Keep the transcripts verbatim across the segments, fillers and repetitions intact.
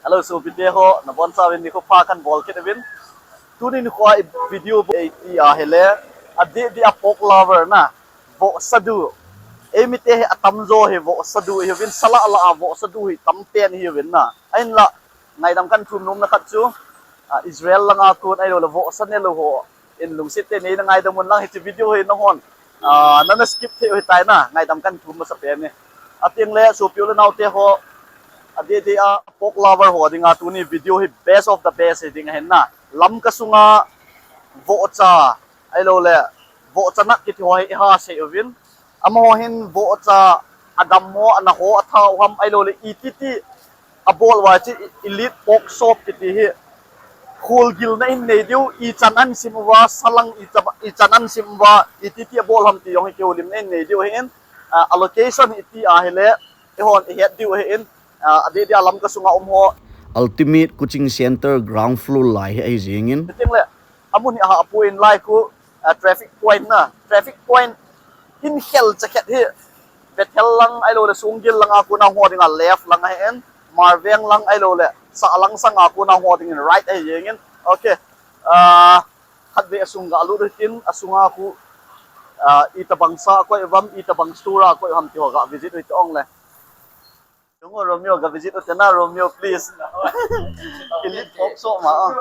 Hello, sopite ho, nabonchauvin nikho pha kahin bol kit uvin. Tuni nikho a video bol iti ahile, adeh deh a pork lover na, vohsa du. Eimite hi atamjo hi vohsa du ihiuvin, sala lah a vohsa du hi tampen ihiuvin na. Ahinla, ngaidam kahin thum nomna khat chu, ah, Israel langa kon ahilou le vohsa nelou ho in lungset tah in neina ngaidam un lang, hiche video hi nanghon, ah, nana skip thei u ahitai na, ngaidam kahin thum masapen e. Ateng le sopi u le naote ho, adeh deh a pork lover ho dinga tuni video hi best of the best hiding ahin na. Lamka sunga vohcha, ahilou le vohcha nat kiti ho hi iha sei uvin. Amaho hin vohcha adammo, ana ho, atha u ham, ahilou le iti ti abol uva chu Elite Pork Shop kiti hi kholgilna in nei diu, ichan ahin sim uva, salang icha-, ichan ahin sim uva, iti ti abol ham ti jong hi kihoulimna in nei diu ahin, ah, a location hi iti ahile, eihon ihet diu ahin, ah, adeh deh a Lamka sunga um ho. Ultimate Coaching Center ground floor lai hi ahi jengin. Chuteng le, amun hi ahahpoi, lai khu, ah, traffic point na, traffic point hin khel chakhet hi, Bethel lang ahilou le Songgel langa kona ho dinga left lang ahin, Marveng lang ahilou le Sahlang sanga kona ho dingin right ahi jengin. Okay. Ah, khatvei asung galut u hitin, asunga khu, ah, itobang sa akoi uvam, itobang store akoi u ham ti ho ga visit u hite ong le. Chungo Romeo, ga visit u hite na, Romeo, please. Elite Pork Shop ma, ah.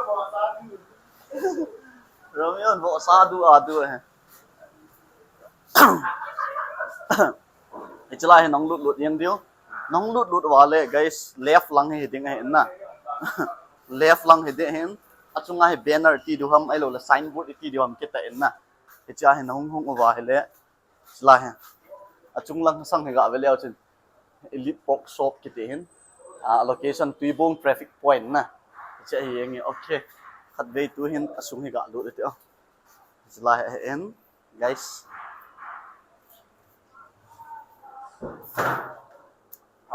Romeo, vohsa du a du e. Hiche lai hi nahung lut lut jeng diu. Nahung lut lut uva le, guys, left lang hi ding ahin na. Left lang hi ding ahin. Achunga hi banner iti diu ham, ahilou le signboard iti diu ham kitah in na. Hiche a hi nahung hung uva ahile, hiche lai hi. Achung lang sang hi ga ve leu chun. Elite Pork Shop kiti hin. Ah, location Tuibong traffic point na. Hiche ahi jeng e, okay. Khatvei tu hin asung hi galut u hite o. Hiche lai ahin, guys.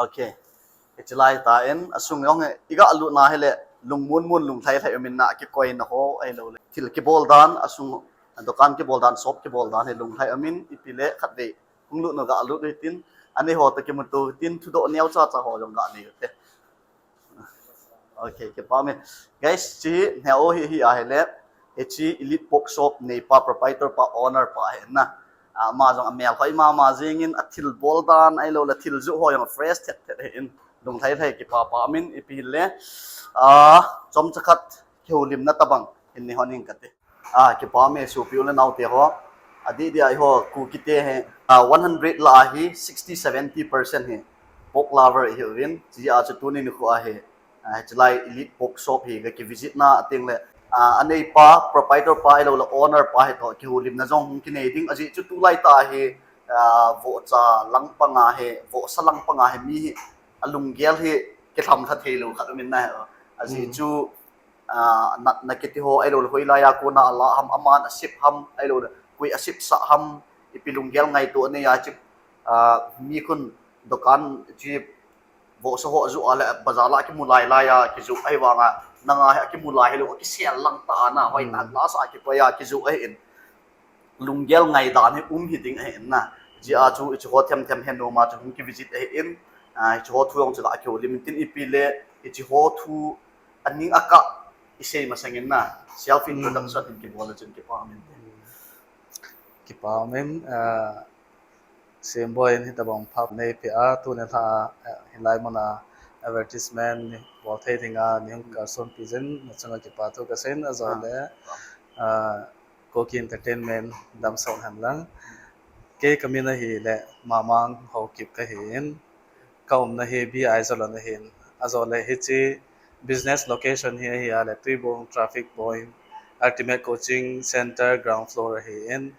Okay. Hiche lai ta in, asung jong hi, iga lut na hile, lungmon mon, lunglhai lhai umin na, akikoina ho ahilou le. Thil kibol dan, asung, dukan kibol dan, shop kibol dan hi lunglhai umin, ipi le khatvei hung lut nau ga lut u hitin, anei ho toh kimuto u hitin, thudoh neocha cha ho jong ga nei u hite. Okay, kipa um e. Guys, hiche hi, neo hi, hi ahile, hiche Elite Pork Shop neipa, proprietor pa, owner pa ahi na. Ah, ama jong amel hoi mama jengin, athil bol dan ahilou le thil joh ho jong fresh thet thet ahin, lunglhai lhai, kipa pa umin, ipi hile, ah, chomcha khat kihoulimna tobang hin nei hon ing kate. Ah, kipa um e, sopi u le naote ho. Adeh deh a eiho Kukite hi, ah, one hundred lah a hi sixty, seventy percent hi pork lover ihiuvin. Hijeh a chu tuni nikho a hi, ah, hiche lai Elite Pork Shop hi ga kivisit na, ateng le, ah, aneipa, proprietor pa ahilou le owner pa hi toh kihoulimna jong hung kinei ding. Ajeh chu tulai tah a hi, ah, vohcha lang panga hi, vohsa lang panga hi mi hi alunggel hi kilhamlha theilou khat umin na hi. Ajeh chu, ah, natna kiti ho ahilou le hoilai a kona ala ham, aman asep ham, ahilou le koi asepsah ham, ipi lunggel ngaito anei a chu, ah, mi khun dukan chu vohsa ho ajoh a le bazar lah a kimu lai lai a kijoh ahivanga, nanga hi akimu lai hilou, akisel lang tah a na, hoitah glass a kikoi a kijoh ahin. Lunggel ngaidan hi um hiding ahin na. Hijeh a chu hiche ho themthem he noma chu hung kivisit ahin, ah, hiche ho thu jong chu ga kihoulim intin, ipi le hiche ho thu aning akah isei masangin na, self introduction hin kibol le chun kipa um inte. Kipa um in, ah, Semboi in hitobang phat neipeh a, tuni lha a, ah, hilai mun a advertisement bol thei dinga nei hung kalsonpi jeh in nachunga kipa thu kaseiyin, ajole, ah, Kuki Entertainment damsot hen lang. Kei kamin ahile Mamang Haokip kahin, kaumna hi B I Jolon ahin, ajole hiche business location hi ahile Tuibong traffic point, Ultimate Coaching Center ground floor ahin.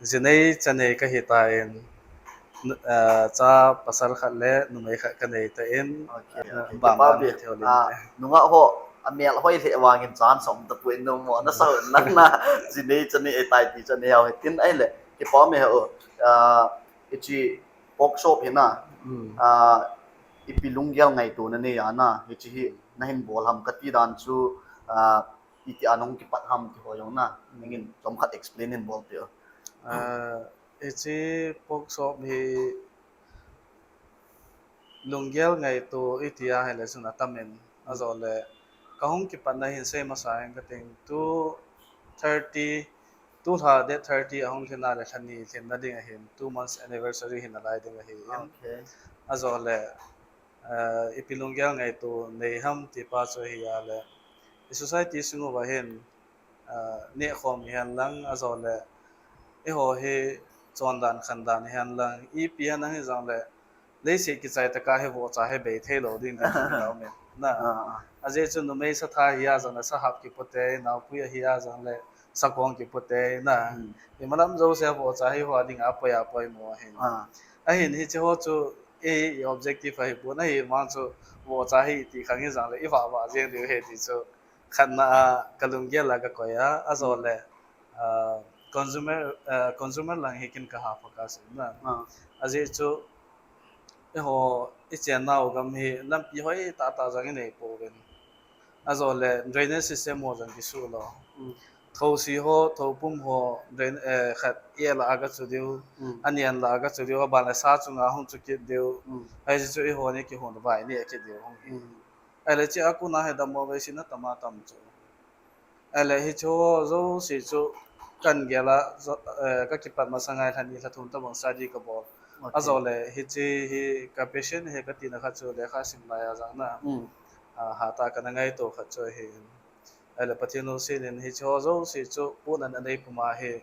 Jinei chanei kahitan, ah, cha pasal khat le numei khat kanei tan, ah, bang bang hi theilou inte. Nungah ho amel hoi lheh vangin chance aum tapoi, nomo nasa un lang na, jinei chanei ahitai ti chu anei hao hitin ahile, kipa um e ho, ah, hiche pork shop hi na, ah, ipi lunggel ngaito nanei a na, hiche hi nahin bol ham kati dan chu, ah, itia nahung kipat ham ti ho jong na, nangin chomkhat explain hin bolpeh o. Ah, hiche pork shop hi lunggel ngaito itia ahile chun atamin, Ajole kahung kipatna hin sei masa ing kating, two thirty, tulha date thirty ahung lhin a le lha ni lhinna ding ahin, two months anniversary hin alai ding ahi. Ajole ipi lunggel ngaito nei ham ti pa chu ahi a le, i society sung uva hin nehkhom hihen lang, ajole eiho hi chondan khandan hihen lang, ipi hihen lang hijongle, leiset kichai tah a hi vohcha hi bei thei lou ding ti chu ka um e. Ajeh chu numei satha hi a jongle sahap kipu tei, naopui ahi a jongle sakong kipu tei na. Imalam jouse vohcha hi ho a ding a poi a poimo ahi. Ahin hiche ho chu i objective ahipon, ahivang chu vohcha hi iti khang hijongle i vahvah jeng diu ahi ti chu khatna a ka lunggel a ka koi a, ajole consumer, consumer lang hi kin ka ha focus in na. Ajeh chu eiho i chennau gam hi lampi hoi tahtah jong i nei pouvin, ajole drainage system ho jong kisuh lou. Thousi ho, thoupum ho, drain, khat i et lah a gachu diu, ani en lah a gachu diu, aban le sa chunga hung chu kit diu. Hiche chu eiho ni kihon vai ni a kit diu hung hi. Ahile hiche a kona hi dammo veisena tama tam chu. Ahile hiche ho jouse chu kan gel a, ka kipat masang a lha ni lha thum tobang study ka bol. Ajole hiche hi ka passion hi ka tina khat chu lekha sim lai a jong na, hatah kana ngaito khat chu ahi. Ahile Pathen lungset in hiche ho jouse chu pohnat anei puma hi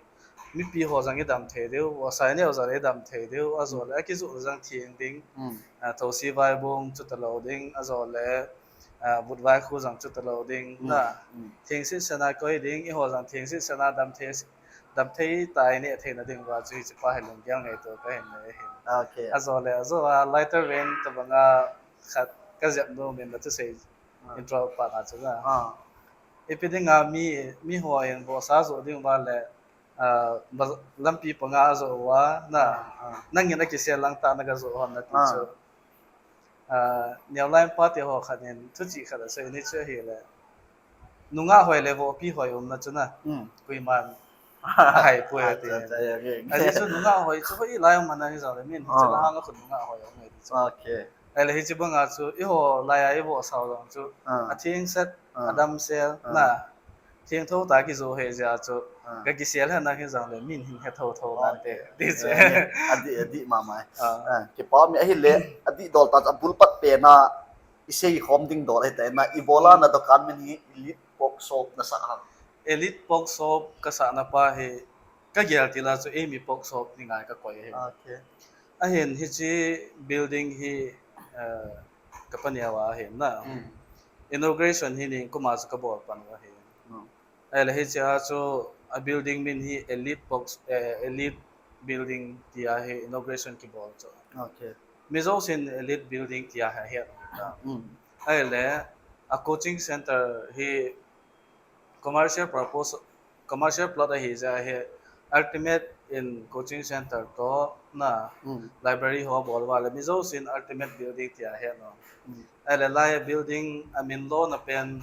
mipi ho jong i dam thei diu, vahchoi neo jong i dam thei diu, ajole akijoh jong theng ding, thousi vaibong chuta lou ding, ajole vutvai khu jong chuta lou ding na, thengset sena koi ding, eiho jong thengset sena dam thei, dam thei tah a i neh theina ding uva chu hiche pa hi lunggel ngaito kahin nei ahin. Ajole ajo a lighter vein tobang a khat ka jep nom in la thusei intro pat a chu na, ipi dinga mi, miho in vohsa joh ding uva le lampi panga ajoh uva na, nangin akisel lang tah na gajoh hon nati chu, neolai pa te ho khat in thuchih khat asei in, hichu ahile nungah hoi le vohpi hoi umna chu na, koiman ahaipoi ati. Ajeh chu nungah hoi chu hoi lai um ana hijongle min hiche lang hanga khu nungah hoi um e ti chu. Ahile hiche banga chu eiho lai a i vohsau jong chu athengset, adamsel na, thengthou tah kijoh hih jeh a chu ka kisel hen lang hijongle min hin he thouthou nante ti chu. Adih, adih mama e. Kipa um e. Ahile adih dol tah chu abul pat pen a i seikhom ding dol ahitai na, ibola na dukan min hi Elite Pork Shop nasah ham? Elite Pork Shop kasahna pa hi kagel til a chu Amy Pork Shop ni ngai kakoi ahi. Ahin hiche building hi ka paneo a ahin na, inauguration hi nikum a chu kabol pan u ahi. Ahile hiche a chu a building min hi Elite Pork, Elite Building tia hi inauguration kibol chu mi jousen Elite Building tia hi ahet ta. Ahile a coaching center hi commercial purpose, commercial plot ahi jeh a hi Ultimate in coaching center toh na, library ho bol uva le mi jousen Ultimate Building tia ahet u. Ahile lai a building amin lona pen,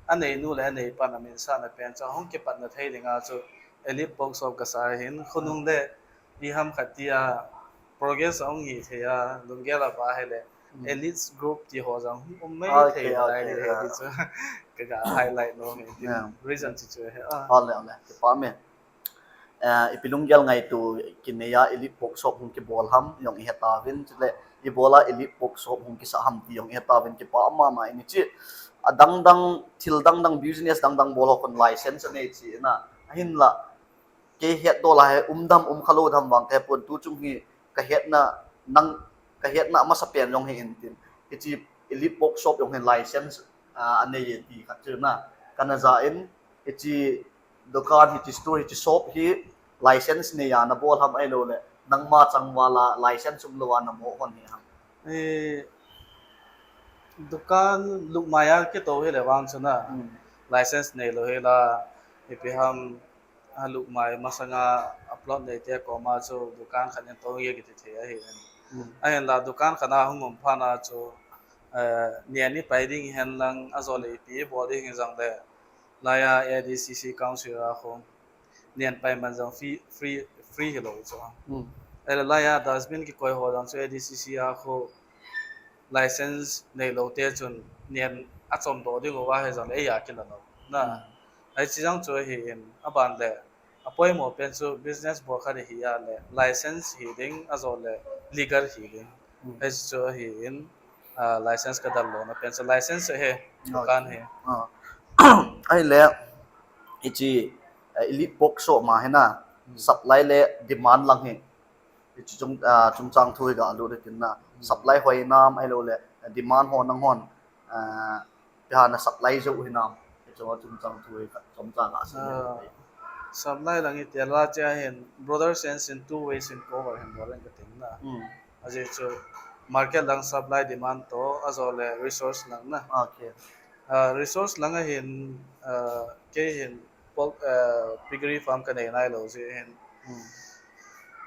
aneinu le aneipan aminsahna pen chu ahung kipatna thei dinga chu Elite Pork Shop kasah ahin, khonung le iham khat tia progress ahung hi thei a, lunggel a va ahile Elites group ti ho jong hung um mai thei lai le he ti chu kaga highlight nom e, reason chu chu ahi. Kipa um e. Ipi lunggel ngaito kinei a Elite Pork Shop hung kibol ham jong ihe tauvin, chule ibola Elite Pork Shop hung kisah ham ti jong ihe tauvin, kipa um mama e. Hiche adangdang, thil dangdang, business dangdang bol ho khun license anei chu na, ahinla kei hetdol a hi um dam um khalou dam vang kahepon, tuchung hi kahetna, nang kahetna amasapen jong hi intin, hiche Elite Pork Shop jong hin license anei e ti khat chu na kana ja in, hiche dukan, hiche store, hiche shop hi license nei a nabol ham ahiloule nangma changval a license umlou a namoh hon hi ham? Dukan lukmai a kitou hile vang chu na, license neilou hila, ipi ham, alukmai masanga a plot neite koma chu dukan khat in tou nge kiti thei ahi. Ahinla dukan khat a hung um phat a chu nen ipai ding hen lang, ajole ipi ibol ding hijongle, lai a ADCC council a khu nen paiman jong free, free hilou chu. Ahile lai a dustbin kikoi ho jong chu ADCC a khu license neilou te chun nen achom doh ding uva hijongle eiya kila lou na. Hiche jong chu ahin, aban le apoimo pen chu business bol khat hi a le license hi ding, ajole legal hi ding. Hiche chu ahin, license kadal louna pen chu license ahi, dukan hi. Ahile hiche Elite Pork Shop ma hi na, supply le demand lang hi, hiche chung, chungchang thu hi galut hitin na. Supply hoi nam ahiloule demand ho nanghon ipi ham na supply jou hinam, hiche chungchang thu hi chomcha gasei in. Supply lang hi tia la chia hin, broader sense in two ways in cover hin bol in katin na. Ajeh chu market lang supply demand toh, ajole resource lang na. Resource lang ahin, kei hin pork, piggery farm kanei nailou jeh hin,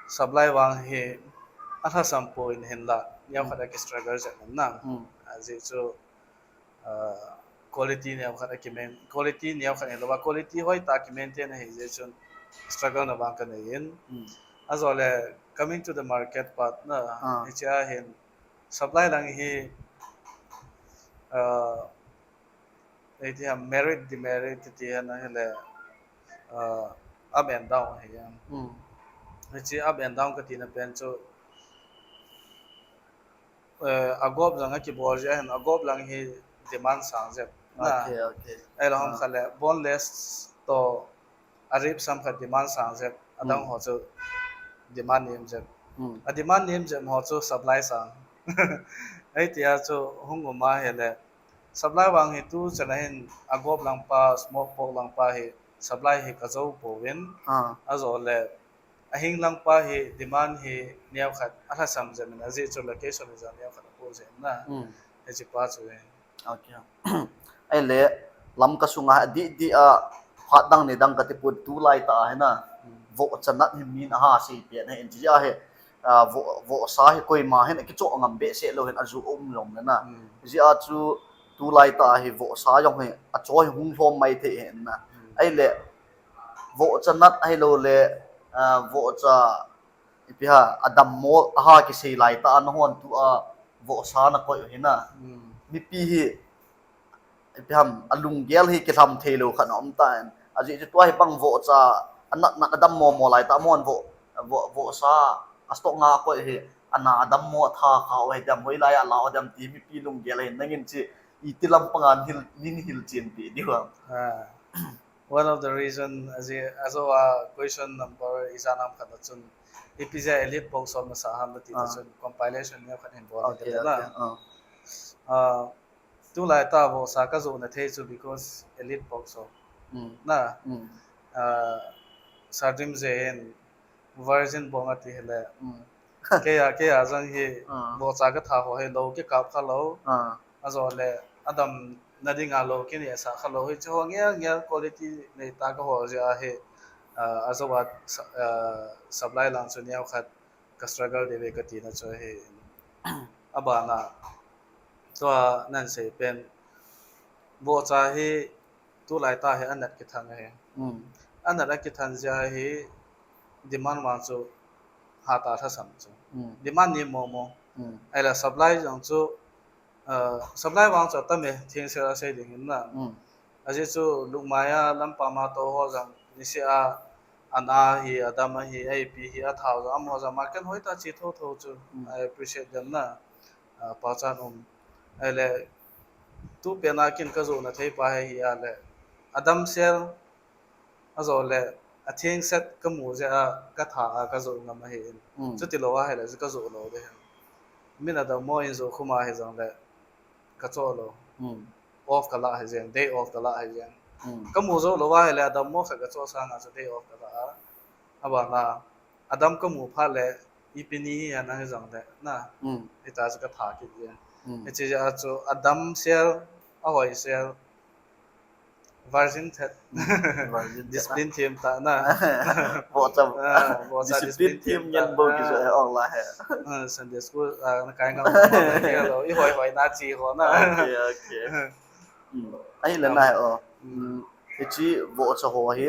supply vang hi alhasam poi, hinla neokhat a ki struggle jep in na. Ajeh chu quality neokhat a ki main, quality neokhat hilouva quality hoitah a ki maintain ahi jeh chun struggle na vang kanei in. Ajole coming to the market part na, hiche a hin supply lang hi, iti ham, merit demerit kiti ham ahile, up and down ahi. Hiche up and down katina pen chu, agop jong akibol jeh ahin, agop lang hi demand sang jep na. Ahile ham khat le boneless toh a rib sam khat demand sang jep, adang ho chu demand nem jep. A demand nem jep ho chu supply sang. Hitia chu hung um ahile, supply vang hi tu chan a hin agop lang pa, smoke pork lang pa hi supply hi kajou pouvin, ajole ahing lang pa hi demand hi neokhat alhasam jep in, ajeh chu location hi jong neokhat apoh jeh in na. Hiche pa chu hi. Ahile Lamka sunga adih dih a phat dang ni dang katipon, tulaitah a hi na, vohcha nat hi min aha sei pen ahin, hijeh a hi vohsa hi koima hin akichoh ngam behseh lou hin, ajoh um jongle na. Hijeh a chu tulaitah a hi vohsa jong hi acho hi hung lhom maithei hin na. Ahile vohcha nat ahiloule vohcha ipi ham, adammo aha kisei laitah a nanghon tua vohsa nakoi u hi na, mipi hi ipi ham, alunggel hi kilham theilou khat na um tan. Ajeh chu tua hi bang vohcha anat nat, adammo mo laitah a amahon vohsa a stock nga akoi hi, ana adammo atha kha u hidem, hoilai a la u hidem ti mipi lunggel ahin, nangin chu iti lampanga nin hilchen peh diu ham? One of the reason, ajeh, ajou a question number ijat ham khat a chun, ipi jeh a Elite Pork Shop nasah ham nati ta chun, compilation neokhat hin bol kate na. Tulaitah a vohsa kajohna thei chu because Elite Pork Shop na, Sir Dimje hin virgin bong ati hile, keiya, keiya jong hi vohcha katha ho hi lou kikap khalou, ajole adamna dinga lou kinehsah khalou, hiche ho ngel ngel quality neitah a kahol jeh ahi. Ajou a supply lang chu neokhat ka struggle diu ve katina chu ahi. Abana tua nansei pen, vohcha hi tulaitah hi anat kithang ahi. Anat akithang jeh ahi, demand vang chu hatah a lhasam chu, demand nem momo. Ahile supply jong chu, supply vang chu atam e, thengsel a sei ding in na. Ajeh chu lungmai a lampam a tou ho jong niseh a ana hi, adam ahi, a ipi hi, athao jong, amaho jong market hoitah a che thotho chu I appreciate dem na. Pachat um. Ahile tupen a kin kajohna thei pa hi ahile, adamsel ajole athengset kamu jeh a katha a kajoh ngam ahin. Chutilou ahile chu kajoh lou ding ahin. Min adammo in joh khum a hijongle kachoh lou. Off kalah hijeng, day off kalah hijeng. Kamu jou lou ahile adammo khat kachoh sanga chu day off kalah a, abana adam kamu phat le ipi ni hi ana hijongle na, hita chu katha kit jeng. Hiche jeh a chu adamsel, ahoisel, virgin thet, discipline them tah na. Vohcha, discipline them ngen bou kijoh e, ong la he. Sunday school nakai ngam lou, ihoi hoi na che ho na. Ahile na he o, hiche vohcha ho hi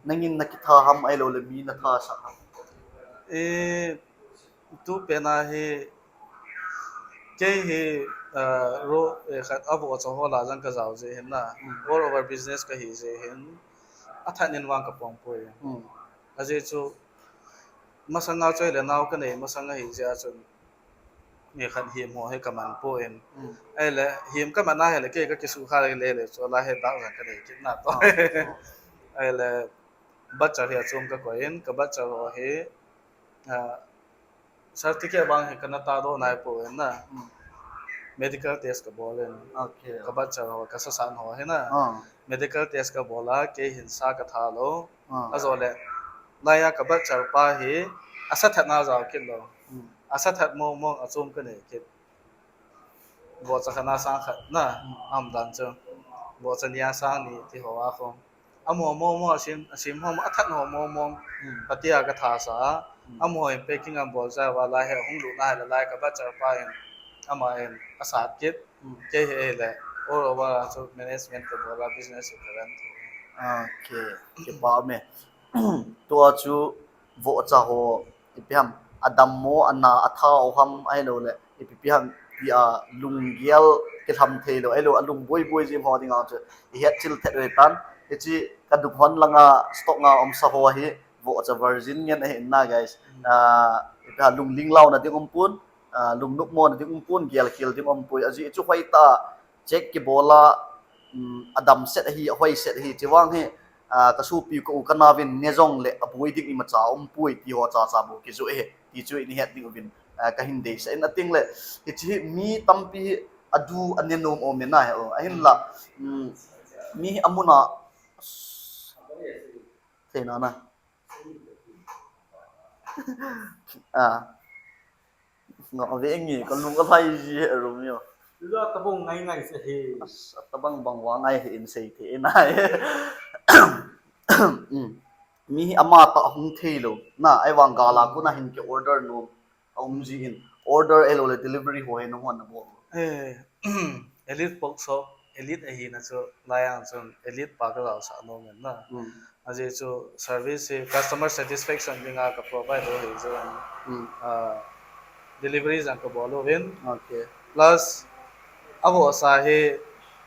nangin nakitha ham ahiloule mi nathasah ham? Tupen a hi Kei hi, uh, ro, eh, khat a voucher ho lah a jong ka jao jeh hin na. Mm. All over business ka hi jeh hin. A that nin vang ka pom poi. Mm. Ajeh chu masanga chu le nao ka nei masang a hi jeh a chun. Mi khat him ho hi ka man poi. Mm. Ahile him ka man a hile kei ka kisu kha le le chu la he dak jang ka nei kit na to. Oh, oh. Ahile butcher hi a chom ka koi in ka butcher ho hi, uh, certificate vang hi kana ta doh nai poi na. Hmm. Medical test ka bol in. Okay. Ka butcher ho, ka sasan ho hi na. Ah. Medical test ka bol a, kei hin sa ka that lou. Ah. Ajole, lai a ka butcher pa hi, a sa that na jao kit lou. Hmm. A sa that mong mong a chom ka nei kit. Voucher khat na sang khat na, hmm, a um dan chu. Voucher ni a sang ni ti ho a khom. Amaho mong mong a sim, a sim ho, a that ho mong mong. Hmm. Pati a ka that sa. Hmm. Amaho in packing a bol cha va lai he hung lut na he la lai ka butcher pa in. Ama in a sat kit. Hmm. Kei he le. All over a chu management ka bol a business ka run. Okay. Kipa um e. Tua chu voucher ho, ipi ham, a dam mo, a na, a thao ham, ahilou le, ipi pi ham, pi a lunggel kilham thei lou, ahilou, a lung boi boi jing ho ding a chu, i het chil thet ve tan, hichi ka duk hon langa stock nga um sa ho hi, voucher virgin ngen ahi na, guys. Mm. Ah, ipi ha lung ling lau na ding um pon, ah, lung nuk mo na ding um pon, gel khel ding um poi, ajeh chu hoi ta, check kibol a, um, a dam set ahi, a hoi set ahi, chi vang hi, ah, ka sopi ka u ka nau vin ne jong le a boi ding imacha um poi ti ho cha cha bou kijoh e, ti chu i het ding uvin, ah, ka hin deisah in a ting le, hichi hi mi tampi hi a du a ne nom um e na he o, ahin la, um, mi hi a mun a, thei na na. Ah. Nga ve nge, ka lung ka lhai ji he rum yo. Lu tabang ngai ngai se he. As, tabang bang wa ngai he in sei the in ai. Mm. Mi hi ama ta hung thei lou. Na, ai vang gala ko na hin ke order nom. A um ji in. Order ahilou le delivery ho he na hon na bol. Eh, Elite Pork Shop, Elite ahina chu, lai ang chun, Elite pa ka jao sah nom in na. Hmm. Ajeh chu service hi customer satisfaction dinga ka provide u hi chu, hmm, ah, delivery jong ka bol uvin. Okay. Plus, a voucher hi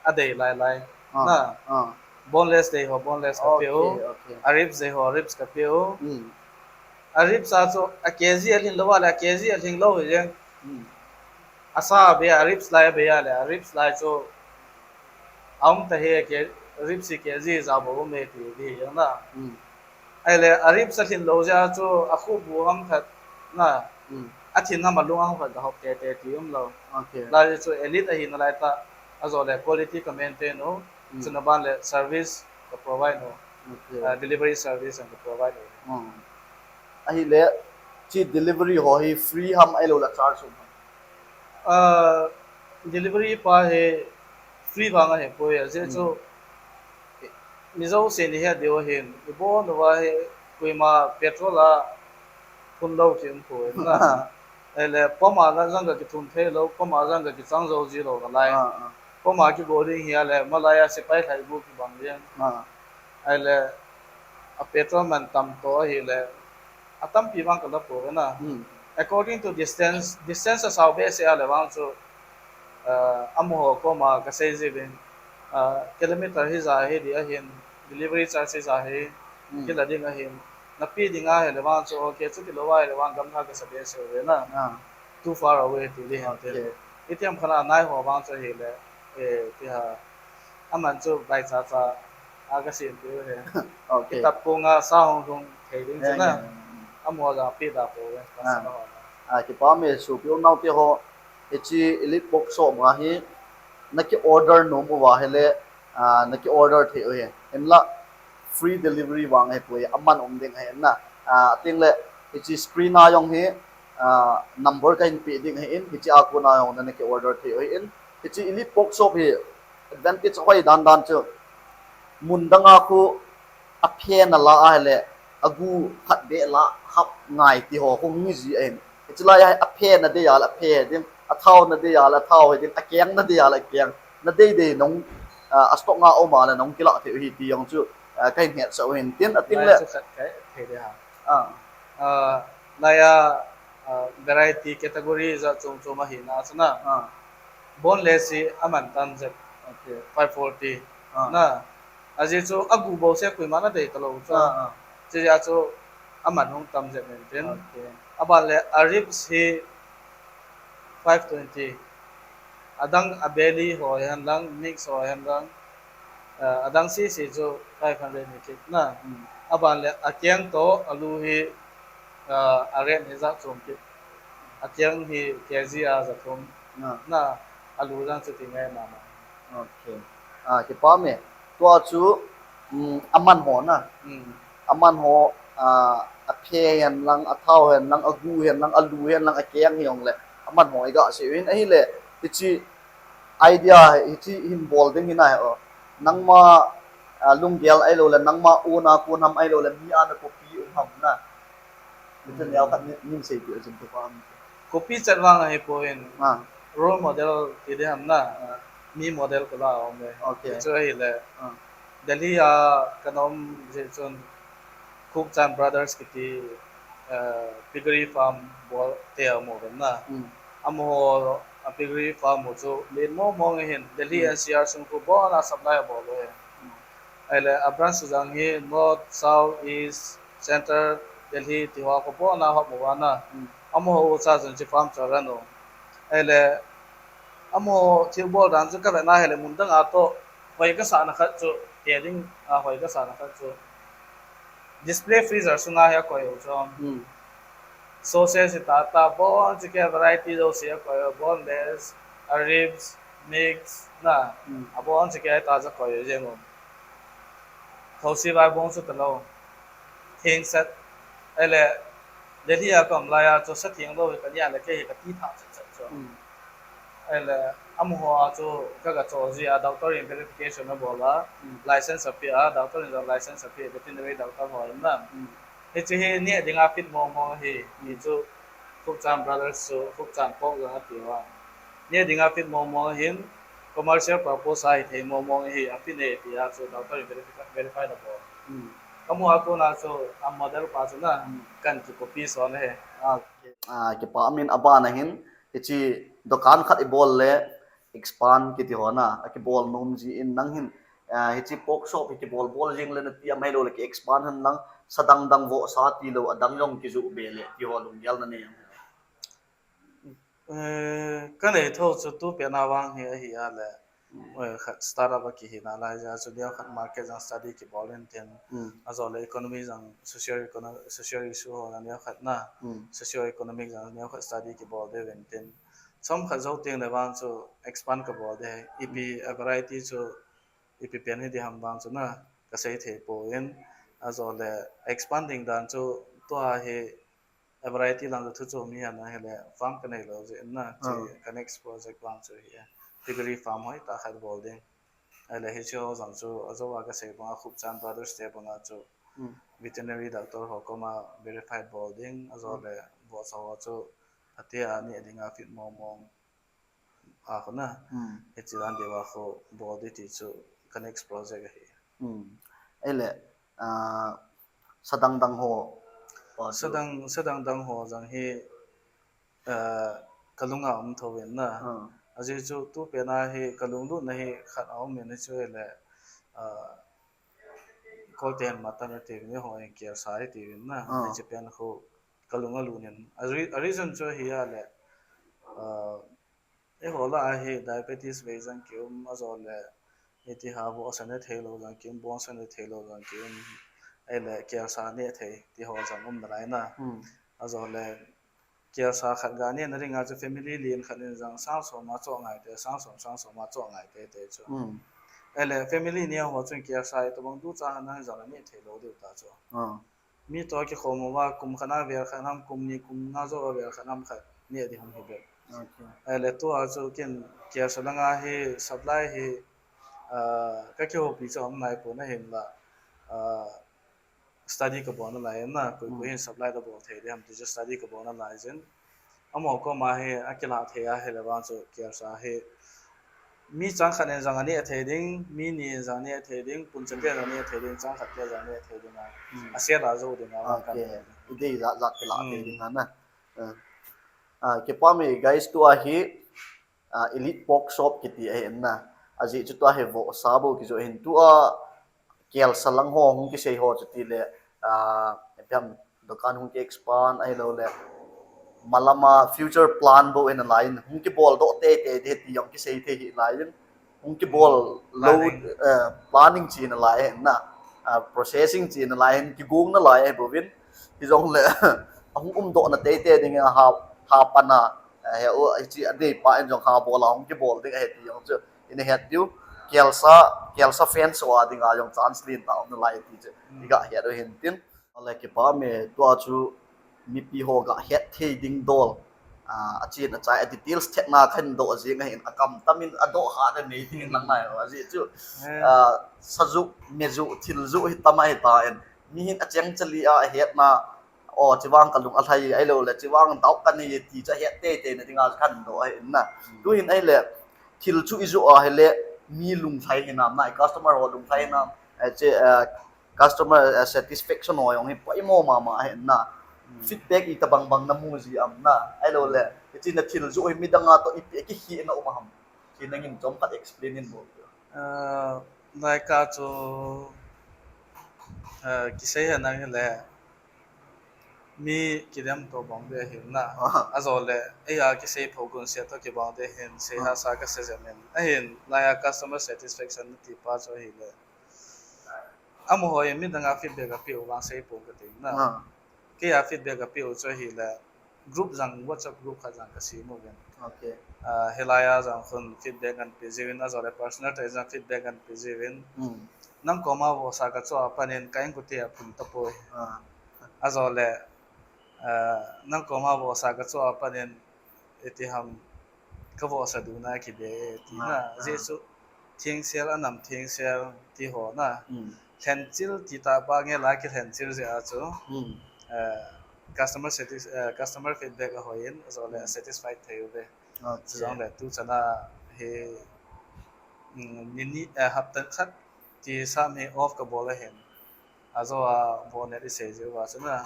a dei lai lai. Ah, na. Ah. Boneless dei ho, boneless ka pe u. Okay, okay. A ribs dei ho, ribs ka pe u. Hmm. A ribs a chu, a K G a lhin lou a le, a K G a lhin lou hi jeng. Hmm. A sa a bei a, a ribs lai a bei a le, a ribs lai chu a um ta hi, a ke, ribs hi K G ja bou um e ti, ti hi jeng na. Hmm. Ahile, a ribs a lhin lou jeh a chu, a khup bu ham khat na. Hmm. A thin ham a lung ham khat ka hop tete ti um lou. Okay. Lai chu Elite ahina lai ta, ajole quality ka maintain u, hmm, chuna ban le service ka provide u. Okay. Ah, delivery service jong ka provide u. Hmm. Ahile, chi delivery ho hi free ham ahilou le charge um ham? Ah, delivery pa hi free vang ahi poi, ajeh chu, hmm, mi jousen i het diu ahin, i bol uva hi, koima petrol a phun lou ki um poi na. Ahile, pump a jong ka kithum thei lou, pump a jong ka kichang jou ji lou ka lai. Ah, ah. Pump a kibol ding hi a le, malai a sepai lhaibu kibang ding. Ah. Ahile, a petrol man tam toh ahile, a tampi vang ka la poi na. Hmm. According to distance, distance a sao behseh a le vang chu, ah, amaho koma ka sei ji vin, ah, kilometer hi ja hi di ahin, delivery charge hi ja hi, hmm, kila ding ahin, na pe ding ahile vang chu, okay, chuti lou ahile vang gamla ka sa behseh uve na. Ah. Too far away ti di hen tin. Okay. Itiham khat a nai ho vang chu ahile, eh, ti ha, aman chu bai cha cha a ka sem pi u he. Okay. Kitap kong a sa hung hung thei ding chu na. Yeah, yeah, yeah. Amaho jong pe da pou ve, customer ho. Ah, kipa um e sopi u naote ho, hichi Elite Pork Shop a hi, na ki order nom uva ahile, ah, na ki order thei u he. Hinla, free delivery vang ahi poi, aman um ding ahi na. Ah, ating le, hichi screen a jong hi, ah, number ka hin pe ding ahin, hichi a kona jong na, na ki order thei u ahin. Hichi Elite Pork Shop hi advantage ahoi dan dan chu. Mun dang a khu aphe na la ahile, agu khat beh la hap ngai ti ho khu ngi ji ahin. Hichi lai a aphe na dei a le aphe ding, athao na dei a le athao ding, akeng na dei a le akeng. Na dei dei nong, ah, a stock nga um a le nong kilah thei u hi ti jong chu, ah, ka hin hetsah u hin tin ating le. Lai chu khat ka thei dei ha. Ah. Ah, lai a Variety category jat chom chom ahina chu na. Boneless hi aman tam jep. Okay. Five forty. Ah. Na. Ajeh chu agu bou se koima na dei talou chu. Ah, ah. Chujeh chu aman hung tam jep in tin. Okay. Aban le a ribs hi five twenty. Adang a belly ho hen lang, mix ho hen lang. Ah, adang sese chu five hundred ni kit na. Hmm. Aban le akeng toh alu hi, ah, a rate hi jat chom kit. Akeng hi K G a ja thum. Na. Na, alu jang chu ti ngai mama. Okay. Ah, kipa me. Tua chu, um, aman ho na. Hmm. Aman ho, ah, aphe hen lang, athao hen lang, agu hen lang, alu hen lang, akeng hi jong le. Aman ho iga sei uvin ahile, hiche idea hi, hiche hin bol ding hi na hi o. Nangma, ah, lunggel ahilou le, nangma own a kon ham ahilou le, mi a na copy um ham na. Hiche neo khat nin seipeh jing kit ham. Copy chet vang ahipoi. Ah. Role model ti ding ham na. Ah. Mi model kala um le. Okay. Chu ahile. Ah. Delhi a kana um jeh chun Khupchan Brothers kiti, eh, piggery farm bol te aum uvin na. Hmm. Amaho a piggery farm u chu len mong mong ahin Delhi Hmm. N C R sung khu bon a supply abol u ahi. Ahile a branch jang hi North, South, East, Central, Delhi ti ho khu bon a hop uva na. Hmm. Amaho u cha chun hiche farm chu arun u. Ahile amaho thilbol dan chu kavet na ahile mun dang a toh hoi kasah na khat chu, te ding a hoi kasah na khat chu display freezer sunga hi akoi u chu. Hmm. Sausage hi tah tah, bon chikei variety jouse akoi u, boneless, a ribs, mix, na. Hmm. Abon chikei tah chu akoi u jeng u. Thousi vaibong chu talou. Theng set. Ahile, Delhi a kaum lai a chu sa theng lou hi kani a le kei hi kati thah chet chet chu. Hmm. Ahile, amaho a chu kaga choh jeh a, doctor in verification abol a, Hmm. license apeh a, doctor in jong license apeh, veterinary doctor ho in na. Hmm. Hiche hi neh dinga fit mong mong ahi, hichu Khupchan Brothers chu, Khupchan Pork jong ati uva. Neh dinga fit mong mong ahin, commercial purpose a hithei mong mong ahi, afit e tia chu doctor in verifi-, verify abol. Hmm. Kamu a kona chu a model pa chu na, Hmm. kan ki copy son ahi. Okay. Ah, kipa min aban ahin, hiche dukan khat ibol le, expand kiti ho na, akibol nom jin nang hin, ah, hiche pork shop hi kibol bol jing le nati am ahilou le ki expand hen lang, sa dang dang vohsa tilou, adang jong kijoh be le, ti ho lunggel nanei am? Eh, kanei thou chu tupet na vang hi ahi a le, eh, khat startup a kihi nalai jeh a chu neo khat market jong study kibol in tin, Hmm. ajole economy jong socio econo-, social issue ho jong neo khat na, Hmm. socio economic jong neo khat study kibol ding uvin tin. Chomkhat jou teng le vang chu expand kabol ding ahi, ipi a variety chu ipi pen hi ding ham vang chu na, kasei thei poi, ajole expand ding dan chu tua hi a variety lang chu thu chom hi ana hile farm kanei lou jeh in na, chu Ah. ka next project vang chu hi piggery farm hoitah khat bol ding. Ahile hiche ho jong chu ajou a kasei banga Khupchan Brothers te banga chu Hmm. veterinary doctor ho koma verified bol ding, ajole vohsa ho chu phatea neh dinga fit mong mong a khu na. Hmm. Hiche dan diuva khu bol ding ti chu ka next project ahi. Hmm. Ahile, ah, sa dang dang ho. Pa chu. Sa dang, sa dang dang ho jong hi, ah, kalunga um thou in na. Ah. Ajeh chu tupet na hi kalunglut na hi khat aum in hichu ahile, ah, Kolte hin mutton ati uvin, eiho hin K R sa ati uvin na. Ah. Hiche pen khu kalung alut in. A re-, a reason chu ahi a le, ah, eiho lah a hi diabetes vei jong kium, ajole hiti ha vohsa ne theilou jong kium, bonsa ne theilou jong kium, ahile K R sa ne thei ti ho jong um nalai na. Hmm. Ajole K R sa khat ga neh na dinga chu family len khat in jong sang som a choh ngai te, sang som, sang som a choh ngai te te chu. Hmm. Ahile family neo ho chun K R sa itobang ducha hana jong aneh thei lou diu ta chu. Ah. Mi toh kikhom uva kum khat na vel khat ham, kum ni kum nga jou a vel khat ham khat neh ding hung hi bep. Okay. Ahile tua chu ken K R sa langa hi supply hi, ah, ka kihoupi chu um nai pon ahinla, ah, study kabol nalai in na, koi koi hin supply da bol thei ding ham ti chu study kabol nalai jin. Amaho koma hi akilah thei a, ahile vang chu K R sa hi mi chang khat in jong aneh thei ding, mi ni in jong aneh thei ding, pun chate jong aneh thei ding, chang khat te jong aneh thei ding a. Hmm. A sale a jou ding a vang kan. Okay. Idei jat jat kilah thei ding a na. Ah. Ah, kipah e guys, tua hi, ah, Elite Pork Shop kiti ahi na. Ajeh chu tua hi vohsa bou kijoh ahin, tua kelsa lang ho hung kisei ho chu tile, ah, ipi ham, dukan hung ki expand ahilou le, malama future plan bou hi nalai in, hung kibol doh teitei ding ti jong kisei thei hi lai in, hung kibol lou, planning, eh, planning chi nalai ahi na, ah, processing chi nalai ahin, kigong nalai ahi bouvin, hijongle, ahung umdoh na teitei ding a ha, ha pana, eh, he u, hichi adei pa in jong ha bol a hung kibol ding ahi ti jong chu ina het diu, kelsa, kelsa fans ho a dinga jong chance lentah um nalai ti chu iga het u hin tin. Ale kipah e, tua chu mipi ho ga het thei ding dol, ah, achen achai a details thetna kahin doh jing ahin, akam tamin adoh kha na nei ding lang nai, ajeh chu, ah, sajuh, mejuh, thiljuh hi tam ahi tan, mihin acheng chali a ahetna, o, chivang kalung alhai ahilou le, chivang doubt kanei ti chu ahet teitei na dinga kahin doh ahi na. Tuhin ahile, thil chu ijoh ahile, mi lunglhai hinam na, customer ho lunglhai hinam, eh, che, eh, customer, eh, satisfaction ho jong hi poimo mama ahi na. Feedback itobang bang namu ji am na, ahilou le, hiche na thil joh hi midang a toh ipi kikhehna um ham, ti nangin chomkhat explain in bol. Ah, like a chu, ah, kisei henlang hile, mi kidem toh bang ding ahi na. Ajole, eia kisei pho gunse toh kibang ding ahin, seihahsa kasei jep in. Ahin, like a customer satisfaction nati pa chu ahile, amaho in midang a feedback apeh u vang seipon kati na. Keia feedback apeh u chu ahile, group jang, WhatsApp group khat jang kasem uvin. Ah, hilai a jang khun feedback kahin pe jiuvin, ajole personal tah in jang feedback kahin pe jiuvin. Nang koma vohsa kachoh a pat in ka inkote aphun tapoi. Ajole, ah, nang koma vohsa kachoh a pat in, iti ham, kavohsa duna kibe e, tina. Ajeh chu thengsel, anam thengsel ti ho na. Lhenchil ti tah pa nge la kilhenchil jeh a chu, eh, customer satis-, eh, customer feedback ahoi in, ajole satisfied thei uve. Chujongle tuchan a hi, mm, nini, eh, hapta khat ti sam hi off kabol ahin. Ajo a bonnet isei jeh uva chu na.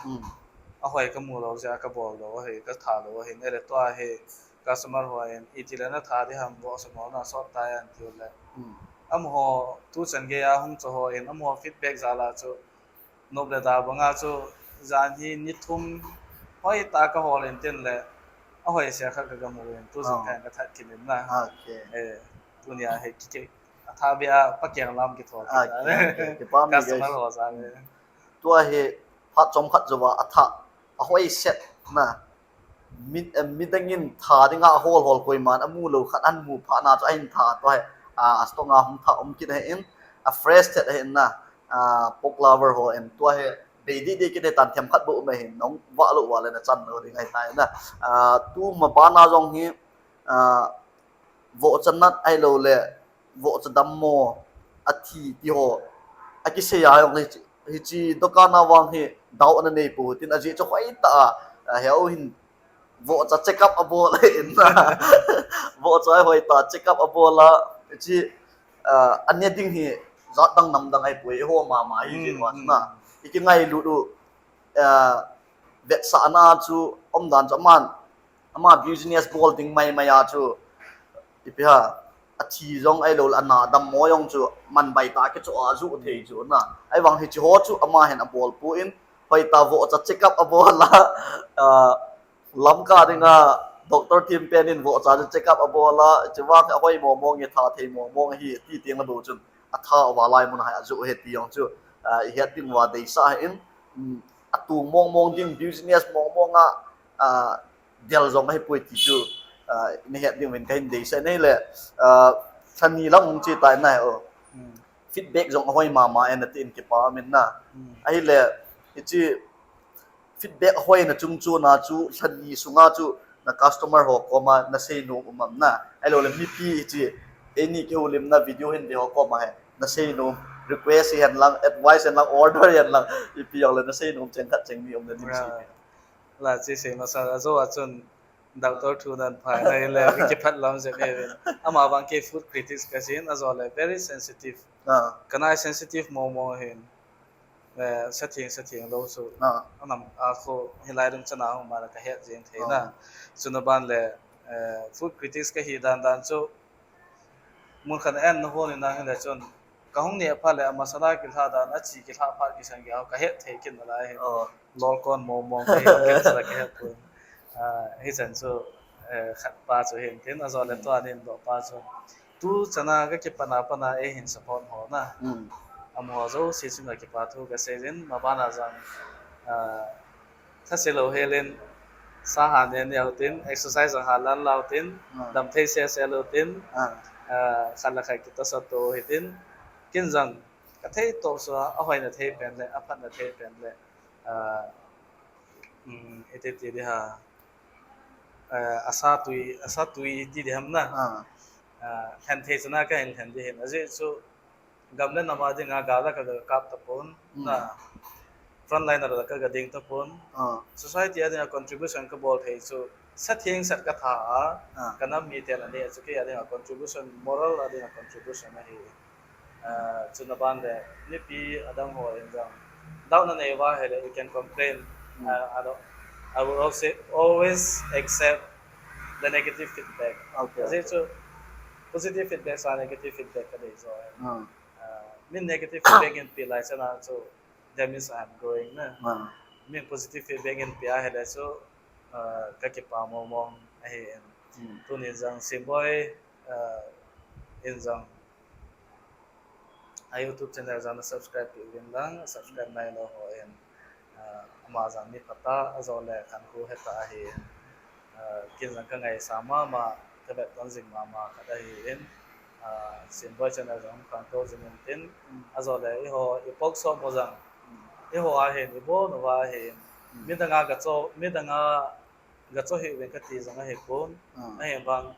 Ahoi kamu lou jeh a kabol lou ahi, katha lou ahin. Ele tua hi customer ho in, itile natha ding ham, vohsa molna sot tai atiu le. Amaho tuchan geiya hung cho ho in, amaho feedback jal a chu, nop le da banga chu, jan hi ni thum hoitah kahol in tin le, ahoise khat kagamu in, tujing khan kathat kit in na. Eh, tunia hi kiki, athah beh a pakeng lam kitho kit a. Customer ho jal e. Tua hi phat chomkhat jouva athah, ahoiset na. Mi, eh, midang in tha dinga ahol hol koiman amu lou khat ahin mu phat na chu ahin tha, tua hi, ah, a store a hung tha um kit ahin, a fresh thet ahin na, ah, pork lover ho in tua hi bei deh deh kit ahitan, themkhat bou um ahin, nahung vah lou uva le nachan lou ding ahitai na. Ah, tuma bana jong hi, ah, vohcha nat ahilou le, vohcha dammo, athi ti ho akisei a jong le, hiche dukan a vang hi doubt nanei pou tin, ajeh chu hoitah a, ah, heu hin vohcha check up abol ahin na. Vohcha hoitah check up abol a, hiche, ah, ane ding hi jat dang nam dang ahipoi, eiho mama hi jeh uva na. Ikingailut u, ah, vetsahna chu umdan chu aman, ama business bol ding maimai a chu, ipi ham, athi jong ahilou le ana dammo jong chu man baitah a kichoh a ajoh thei chu na. Ahivang hiche ho chu ama hin abol pon, hoitah vohcha check up abol a, ah, Lamka dinga doctor thempen in vohcha chu check up abol a, chuvang ahoi mong mong e, tha thei mong mong ahi ti teng le bou chun, atha uva laimun a hi ajoh ahi ti jong chu, ah, ihet ding uva deisah ahin, um, atong mong mong ding, business mong mong a, ah, del jong ahipoi ti chu, ah, nahet ding uvin kahin deisah in ahile, ah, lhani lang hung che tai na, o. Feedback jong ahoi mama e natin kipa umin na. Ahile, hiche feedback ahoina chungchon a chu, lhani sunga chu, na customer ho koma nasei nom um am na, ahilou le mipi hiche, eini kihoulimna video hin ve ho koma hi nasei nom, request hihen lang, advice hihen lang, order hihen lang, ipi jong le nasei nom cheng khat cheng ni um na dim sei. La, che sei masa, ajou a chun doctor thu nan phai na le kiphat lam jep e. Ama vang kei food critics kahi in, ajou le very sensitive. Kanai sensitive mong mong ahin. eh, sa theng, sa theng lou chu. Ah. Anam a khu hilai ding chana hung ma la ka het jeng thei na. Ah. Chuna ban le, eh, food critics ka hi dan dan chu mun khat en na hon in na hin le chun ka hung ne pha le a masala kilha dan a chi kilha pha kisan ki ka het thei kin na lai hin. Oh. Lol kon mo mo ka hi ka sa ka het pun. Ah, hi chan chu, eh, khat pa chu hin tin a zo le to anin do pa chu. Tu chana ka kipana pana e hin support ho na. Hmm. Amaho jouse chunga kipa thu ka sei in, mabana jong, ah, thase lou helin, sa ha ne ne u tin, exercise jong ha lan lau tin, Hmm. dam thei se se lou tin, Ah. ah, khat le khat kitosot to hi tin, kin jong ka thei to so, a hoina thei pen le, a phatna thei pen le, ah, um, iti ti di ha, ah, asa tui, asa tui ti di ham na. Ah. Ah, lhen thei chana ka hin lhen di hin. Ajeh chu, gam le nam a dinga gal a ka ga kap tapon, Hmm. na frontliner a ka ga ding tapon. Ah. Society a dinga contribution ka bol thei chu, sa theng sat ka tha a, Ah. ka nam miten anei a chu kei a dinga contribution, moral a dinga contribution ahi. Ah, chuna ban le, mipi adang ho in jong, doubt na nei uva hile, you can complain. Hmm. Ah, I don't, I will also always accept the negative feedback. Okay, Ajeh okay. chu, positive feedback sa negative feedback ka dei jo. Ah. Ah, min negative feedback in pi lai chana chu that means I am growing na. Ah. Min positive feedback in pi a hile chu, ah, ka kipa mo mo ahi in. Hmm. Tuni jong Simboi, ah, in jong a YouTube channel jong na subscribe pi uvin lang, subscribe nai lou ho in. Ah, ama jong mi phatah, a jo le khankho hetah ahi in. Ah, kin jong ka ngaisang mama, ka vetton jing mama khat ahi in. Ah, Simboi channel jong khangtou jing in tin. Mm. A jo le eiho, i pork shop ho jong. Mm. Eiho ahin, i bon uva ahin. Mm. Midang a ga cho, midang a ga cho hih uvin ka ti jong ahi pon. Ah. Ahin vang,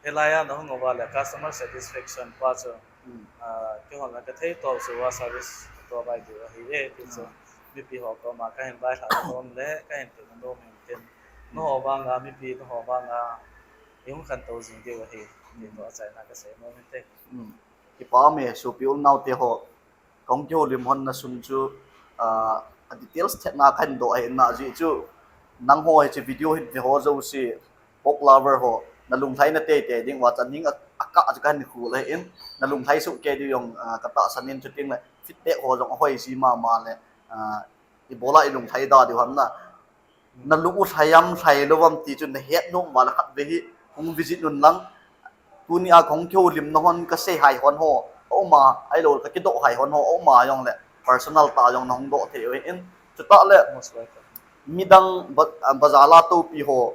hilai a na hung uva le customer satisfaction pa chu. Hmm. Ah, keiho na ka thei to chu a service to bai diu ahi e, ti chu. Ah. Mipi ho koma ka hin vailhah nom le, ka hin ti nom hin tin. Hmm. Nangho vang a, mipi nangho vang a, i hung khantou jing diu ahi. Ti Hmm. to achaina ka sei nom hin te. Hmm. Kipa me, sopi u le nao te ho. Ka hung kihoulim hon na sung chu, ah, a details thet na ka hin doh ahi na jeh chu. Nangho hiche video hin ve ho jouse, pork lover ho, na lunglhai na teitei ding uva chu ning a, a kah chu ka hin khol ahi in, na lunglhai soh kei diu jong, ah, ka tahsan in chuting le feedback ho jong ahoi ji mama le, ah, ibola i lunglhai da diu ham na. Na lung u lhai am lhai lou am ti chu na het nom uva le khat ve hi hung visit un lang. Tuni a ka hung kihoulim na hon ka sei hai hon ho, a um a, ahilou ka kidoh hai hon ho, a um a jong le personal tah a jong na hung doh thei u ahi in. Chutah le Most welcome. Midang ba-, ah, bazar a toupi ho,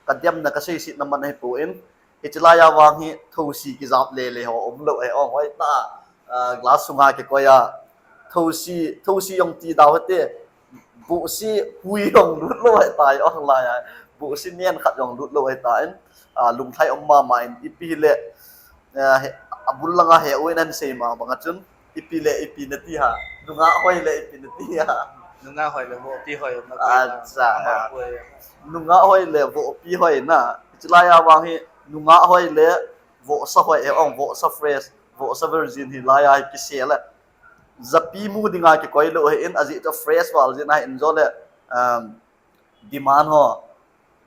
ka demna ka seisetna man ahi pon. Hiche lai a vang hi thosi kijap le le ho um lou ahi, ong hoi ta, ah, glass sunga kikoi a. Thosi, thosi jong ti dau hite. Bohse hui jong lut lou ahi tai, ong lai a. Bohse nen khat jong lut lou ahi tai. Ah, lunglhai um mama in ipi le, ah, he, abul langa he u in ahin sei ma bang a chun. Ipi le ipi nati ha. Nungah hoi le ipi nati ha. Nungah hoi le vohpi hoi na. Acha. Nungah hoi le vohpi hoi na. Hiche lai a vang hi nungah hoi le vohsa hoi, eh, ong vohsa fresh, vohsa virgin hi lai a hi kisel e. Japi mu dinga kikoi lou ahi in, ajeh chu fresh val jeh in ahi in jo le, um, demand ho,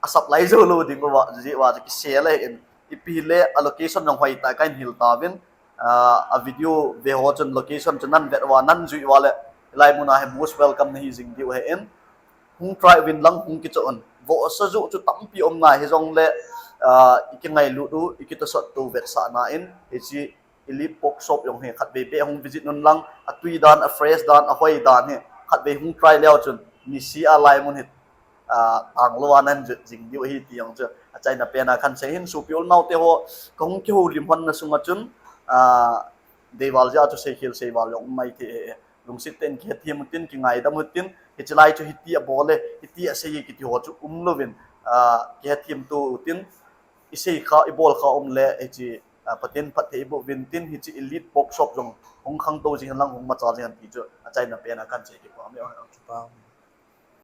a supply jou lou ding uva, jeh uva chu kisel ahi in, ipi le a location jong hoi ta ka hin hil tauvin, ah, a video ve ho chun location chu nan vet uva, nan jui uva le, hilai mun a hi most welcome na hi jing diu ahi in, hung try uvin lang hung kichoh un. Vohsa joh chu tampi um na hi jong le, ah, i kingailut u, i kitosot u vetsahna in, hiche Elite Pork Shop jong hi khatvei beh hung visit un lang, atui dan, a fresh dan, ahoi dan hi khatvei hung try leu chun, nisih a lai mun hi, ah, tang lou a nan jot jing diu ahi ti jong chu achaina pen a kahin sei in, sopi u le nao te ho, ka hung kihoulim hon na sunga chun, ah, deival jeh a chu seikhel seival jong um mai thei e. Lungset tah in kihethem u tin, kingaidam u tin, hiche lai chu hiti abol e, hiti asei e kiti ho chu um louvin, ah, kihethem to u tin, i sei kha, i bol kha um le, hiche, ah, Pathen phatthei i boh uvin tin, hiche Elite Pork Shop jong hung khangtou jing hen lang, hung machal jing hen ti chu achaina pen a kahin sei, kipa me. Kipa me.